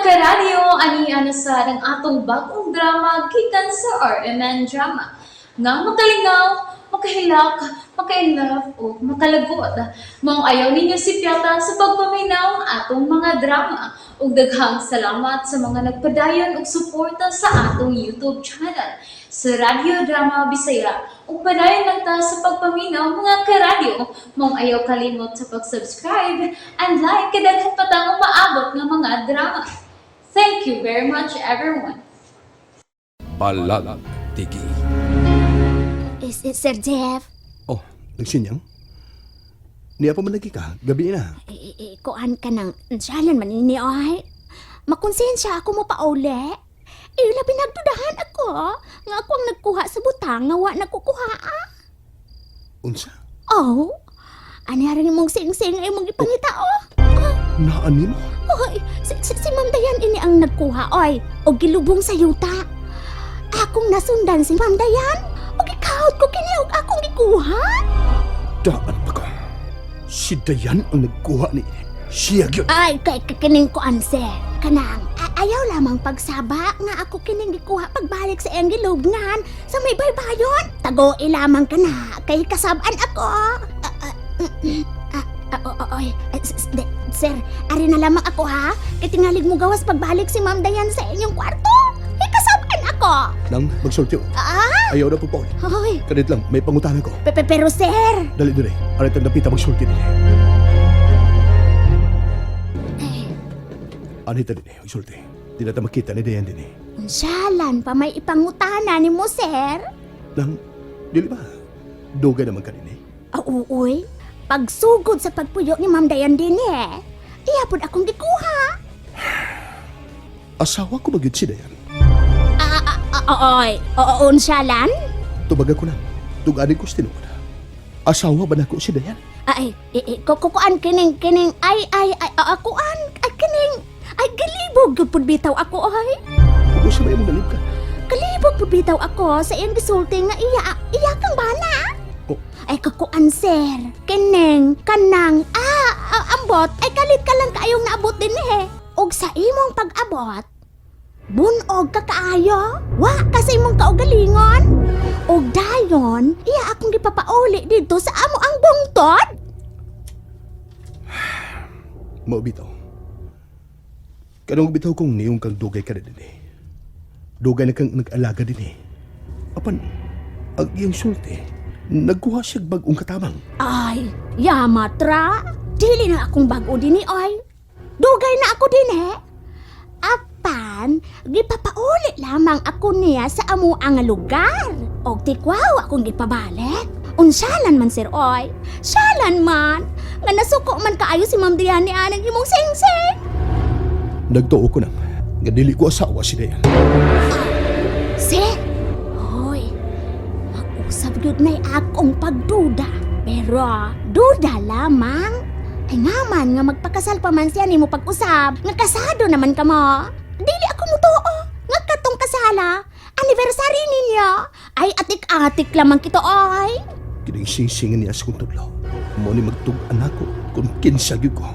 Karadyo, ani ana sa ang atong bagong drama gikan sa RMN Drama. Nga makalingaw, makahilak, makainlove o makalagot. Maong ayaw ninyo sipyata sa pagpaminaw ang atong mga drama. Ug daghang salamat sa mga nagpadayon og suporta sa atong YouTube channel sa Radyo Drama Bisaya. Ug padayon lang ta sa pagpaminaw, mga karadyo. Maong ayaw kalimot sa pag-subscribe and like kay daghan pa tang umaabot nga mga drama. Thank you very much, everyone. Balag Tigi. Is Sir Jeff, Oh, nagsinyang? Niya pa man lagi ka, gabi na. Kuan ka ng salan man ini ay. Makonsensya ako mo pauli. Eh, labi nagdudahan ako nga ako ang nagkuha sa butang nga wa nagkukuha. Ah. Unsa? Oh, ani rin mong sing-sing ay mong ipangita oh. Naani mo? Oy, si Ma'am Dayan ini ang nagkuha oy og gilubong sa yuta. Akong nasundan si Ma'am Dayan. Og ikahot ko kini og akong gikuha. Daan pa ko. Si Dayan ang nagkuha ni siya gyud. Ay, kay kining kuan sir. Kanang, ayaw lamang pagsaba nga ako kining gikuha pagbalik sa iyang gilubngan sa may baybayon. Tago lamang ka na, kay kasab-an ako. Ah, ah, ah, ah, oy, sir, ari na lamang ako ha. Kay tingalig mo gawas pagbalik si Ma'am Dayan sa inyong kwarto. Kay kasab-an ako. Nang magsulti. Oh. Ah, Ayaw na po Paul. oy, Kadit lang, may pangutana ko. pero sir. Dali dire. Aray tang dapita magsulti dire. Anita dinhi, magsulti. Di na ta makita ni Dayan dinhi. Unsalan pa may ipangutana ni mo, sir? Nang, dili ba? Dugay naman ka dinhi. Ah, uy. Pagsugod sa pagpuyo ni Ma'am Dayan din eh. Iya pod akong gikuha. Asawa ko ba gyud si Dayan? Ah, ah, ah, oy. Oo, unsalan? Tubaga ko lang. Tugani ko sa tinuod. Asawa ba nako si Dayan? Ay, kukuan kining kining ay ay ay ah, kuan ay kining ay galibog gyud pud bitaw ako ay. Ug sa may imong nalib ka? Kalibog pud bitaw ako sa iyang gisulti nga iya iya kang bana. Oh. Ay kukuan sir, kining kanang ambot ay kalit ka lang kaayong naabot din eh. Og sa imong pag-abot, bunog ka kaayo, wa ka sa imong kaugalingon. Og dayon, iya akong gipapauli dito sa amo ang bungtod. Mao bitaw. Kanong bitaw kong niyong kang dugay ka na din eh. Dugay na kang nag-alaga din eh. Apan, ang iyang sulti, nagkuha siya bagong katabang. Ay, yamatra. Dili na akong bago din ay. Dugay na ako din eh. Apan, gipapauli lamang ako niya sa amo ang lugar. Og tikwaw akong gipabalik. Unsalan man sir oy. Salan man. Nga nasuko man kaayo si Ma'am Diane anang imong singsing. Nagtuo ko nang, nga dili ko asawa si Dayan. Sir, hoy, mausap gyud na'y akong pagduda. Pero duda lamang. Ay nga man, nga magpakasal pa man siya nimo pag-usab, nga kasado naman kamo. Dili ako mutuo, nga katong kasala, anniversary ninyo. Ay atik-atik lamang kito oy. Kining singsingan niya sa kong tudlo. Mo ni magtug-an ako kung kinsa gyud ko.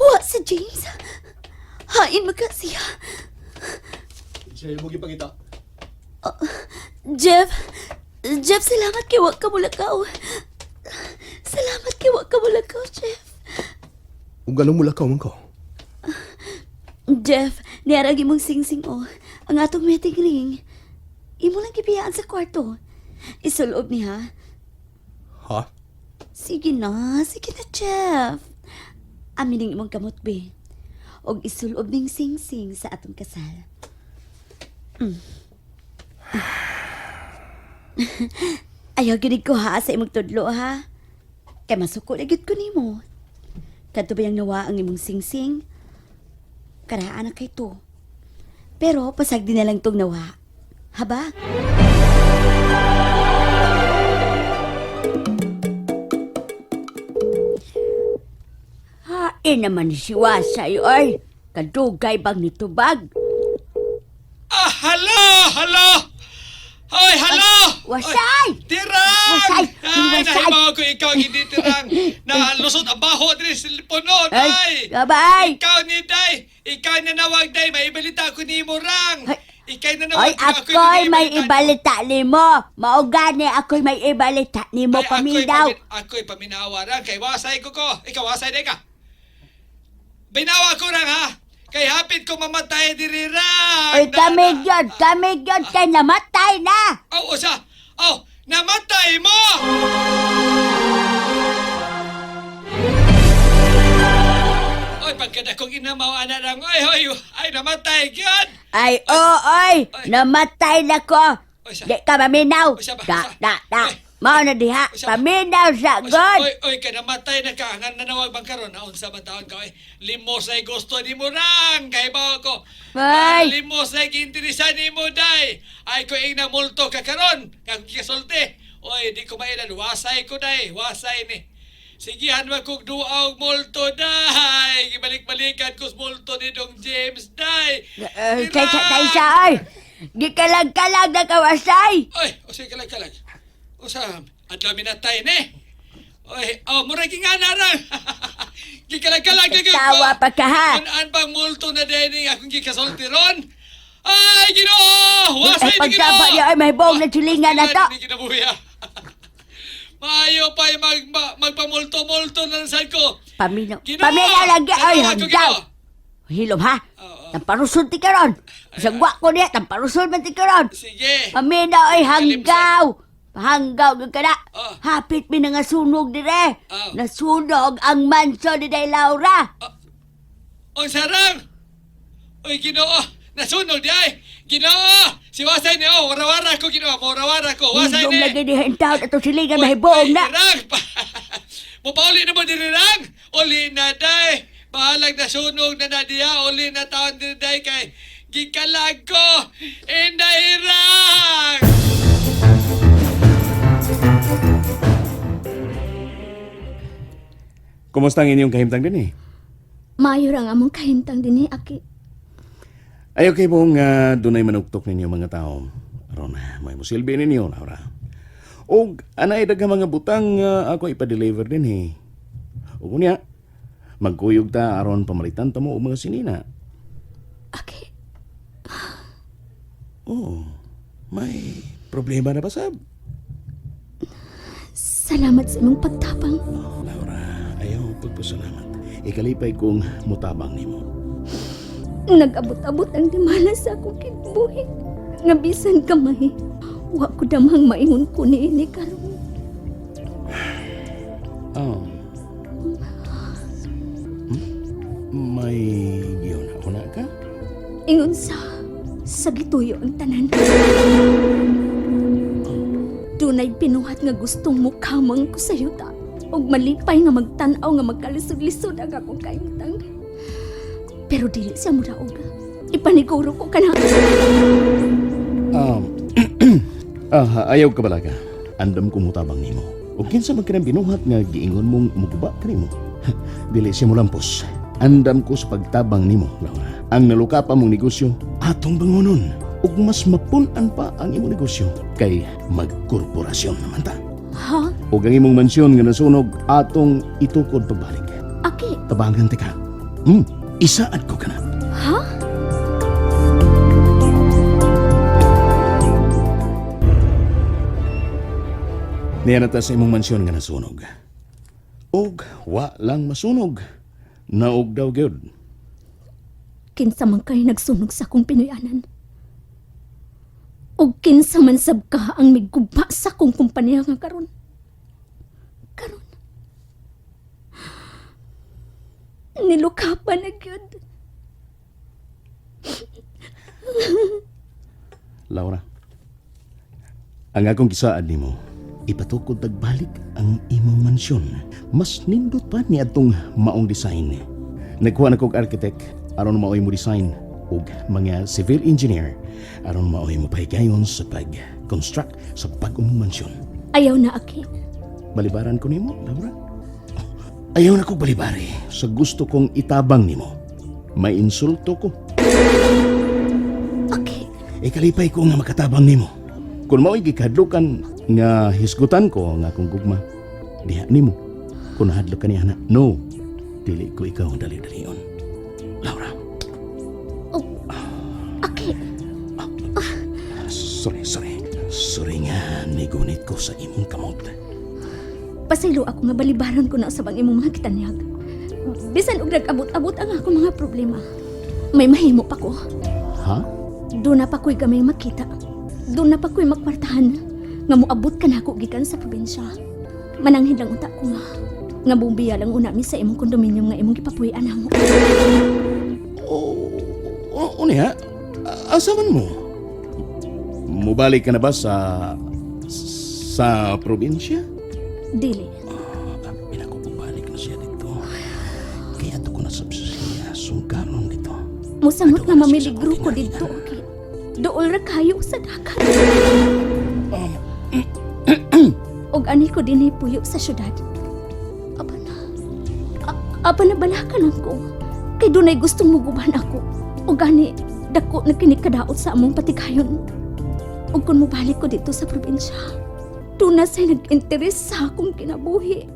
Wa si James. Hain magka siya. Siya mo gipangita. Jeff, Jeff, salamat kay wa ka mulakaw. Salamat kay wa ka mulakaw, Jeff. Ug anong mulakaw man ko? Jeff, niarag imong singsing o. Ang atong wedding ring. Imo lang gibiyaan sa kwarto. Isulob niya. Ha? Sige na, Jeff. Amin ang imong kamot, be. Og isulob ning singsing sa atong kasal. Ayaw ginig ko ha sa imong tudlo ha. Kay masuko na gyud ko nimo. Kadto ba yung nawa ang imong singsing? Karaan na kay to. Pero pasag din na lang tong nawa. Haba? Hain naman si Wasay, oy. Kadugay bang nitubag? Ah, hala, hala! Hoy, halo! Wasay! Oy, Tirang! Wasay! Ay, Wasay! nahibaw ko ikaw ang hindi tirang. Nalusot ang baho diri sa puno, Ay, day! kabay! Ikaw ni day! Ikaw na nawag, day! May ibalita ko ni mo, Rang! Ay. Ikaw na nawag Oy, ako'y may ibalita nimo. Mao gani ako'y may ibalita nimo Ay, paminaw. Ako'y paminawa, Rang. Kay wasay ko ko. Ikaw wasay day ka. Binawa ko, Rang, ha? Kay hapit ko mamatay diri, Rang! Oy, kami gyud, kami gyud kay namatay na. Aw, usa! Aw, namatay mo! Oy, pagkada kong inamaw, ana lang. Oy, oy, ay, namatay, gyud! Ay, oo, oy, Ay. namatay na ko. Oy, sa- Di ka maminaw. Oy, sa ba- Da, sa- da, da. Oy. Mao na diha, Oy, sa ba- paminaw sa Oy, god. oy, oy, ka namatay na ka. Ang nanawag bang karon? Naunsa man taon ka, oy. Limos ay gusto ni mo rang. Kay ba ako? Ay. Ah, limos ay giinteresa ni mo, day. Ay, ko ing namulto ka karon. Kag kasulti. Oy, di ko mailan. Wasay ko, day. Wasay ni. Sigihan wa kog duaw multo, day. Gibalik-balikan ko sa multo ni Dong James, day. Eh, Kaysa, kaysa, oy. Gikalag-kalag na kawasay. Oy, usay kalag kalag. Usa, adlaw minatay ni. Oy, oh, mura nga na rang. Gikalag-kalag na gyud ko. Tawa pa ka ha. Unaan bang multo na dining akong gikasulti ron? Ay, Ginoo! Wasay Ay, ni Ginoo! pagsaba niya, ay, mahibong na silingan na to. Hindi kinabuhi, ah. Maayo pa mag, magpamulto-multo na lang sad ko. Paminaw. Ginoo! Paminaw lagi, oy, Tanawa ko, hanggaw. Ginoo! Hilom ha. Oo. Tamparuson ti karon. Bisag wa ko niya, tamparuson man ti karon. Sige. Paminaw ay hanggaw. Hanggaw gyud ka na. Ah. Hapit mi nga sunog dire. Ah. Nasunog ang manso ni Day Laura. Oy, sarang! Oy, Ginoo! Nasunog di ay! Ginoo! Si Wasay ni oh, warawara ko Ginoo, warawara ko. Wasay Hilom ni. lagi diha in town ato silingan Oy, mahibuong oy, na. Rang! Mupauli na mo diri rang! Uli na day! Bahalag nasunog na na diya, uli na taon diri day kay gikalag ko! Inday rang! Kumusta ang inyong kahimtang din eh? Maayo ra ang among kahimtang dinhi aki. Ay, okay pong dunay manuktok ninyo mga tao. Aron, may musilbi ninyo, Laura. Og anay daghang mga butang ako ipa-deliver din eh. Ug unya, magkuyog ta aron pamalitan ta mo og mga sinina. Aki, Oh, may problema na ba sab? salamat sa imong pagtabang. Oh, Laura, ayaw pagpasalamat. Ikalipay kong mutabang nimo. Nag-abot-abot ang dimala sa akong kinabuhi. Nga bisan kamay, wa ko damhang maingon ko niini karon. Oh. Hmm? May giyon ako na ka? Ingon sa gituyo ang tanan. Dunay pinuhat nga gustong mukamang ko sa yuta. Og malipay nga magtan-aw nga magkalisod-lisod ang akong kaimtang. Pero dili siya muraog. Ipaniguro ko kana. Ayaw ka balaga. Andam kong mutabang nimo. Ug kinsa man kanang binuhat nga giingon mong muguba kanimo. Dili siya molampos. Andam ko sa pagtabang nimo, Laura. Ang naluka pa mong negosyo, atong bangonon. Ug mas mapun-an pa ang imong negosyo kay magkorporasyon naman ta. Ha? Ug ang imong mansyon nga nasunog atong itukod pagbalik. Aki, Tabangan tika. Isaad ko kana. ha? Niya na ta sa imong mansyon nga nasunog. Og wa lang masunog. Naog daw gyud. Kinsa man kay nagsunog sa akong Pinoyanan. Og kinsa man sab ka ang miguba sa akong kumpanya nga karon. Karon. Nilukapan na gyud. Laura. Ang akong gisaad nimo, ipatukod tagbalik ang imong mansyon. Mas nindot pa ni atong maong design. Nagkuha na kog architect aron maoy mo design ug mga civil engineer aron maoy mo pahigayon sa pag-construct sa bag-ong mansyon. Ayaw na aki. Balibaran ko nimo, Laura. Ayaw na ko balibari sa gusto kong itabang nimo. May insulto ko. Aki, Ikalipay ko nga makatabang nimo. Kung mao'y gikahadlukan nga hisgutan ko ang akong gugma, diha nimo. Kung nahadlok ka niya na, no, dili ko ikaw ang dali-dalion. Laura, Okay, sorry, sorry. Sorry nga, nigunit ko sa imong kamot. Pasaylo ako nga balibaran ko na sa bang imong mga kitanyag. Bisan og nag-abot-abot ang akong mga problema. May mahimo pa ko. Ha? Doon na pa ko'y gamay makita. Doon na pa ko'y makwartahan. Nga moabot ka na ako gikan sa probinsya. Mananghin lang unta ko nga. Nga bumbiya lang una mi sa imong kondominium nga imong gipapuy-an namo. O, o, niya, asa man mo? Mubalik ka na ba sa probinsya? Dili. Ah, pinakupubalik na siya dito. Kaya ito ko na sa siya, sungkanon dito. Musamot nga mamiligro ko didto. Okay. Dool ra kayo sa dagat. Og ani ko dinhi puyo sa syudad. Apa na? Apa na balaka lang ko. Kay dunay gustong muguban ako. Og ani dako na kini kadaot sa among patikayon. Og kun mobalik ko dito sa probinsya, doon na sa'y nag-interes sa akong kinabuhi.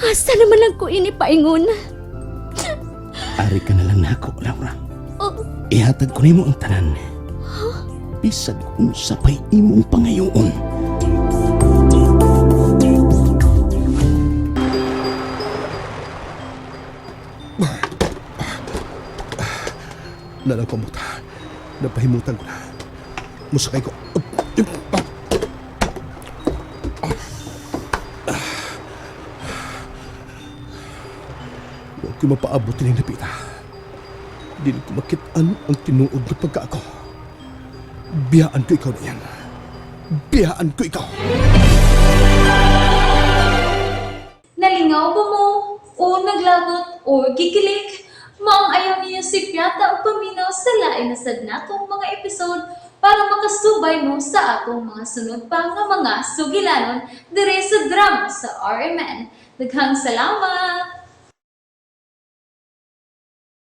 Asa naman lang ko ini paingon? Ari ka na lang nako, Laura. Oh. Ihatag ko nimo ang tanan. Bisag unsa pa'y imong pangayoon. Nalaw ko muta. Napahimutan ko na. Musakay ko. Huwag ko mapaabot ng napita. Dili ko makitaan ang tinuod na pagka ako. Biyaan ko ikaw na yan. Biyaan ko ikaw. Nalingaw ba mo? O naglagot o gikilig? Maong ayaw niyo si Piata o paminaw sa lain na sad natong mga episode para makasubay mo sa atong mga sunod pa nga mga sugilanon dire sa drama sa RMN. Daghang salamat!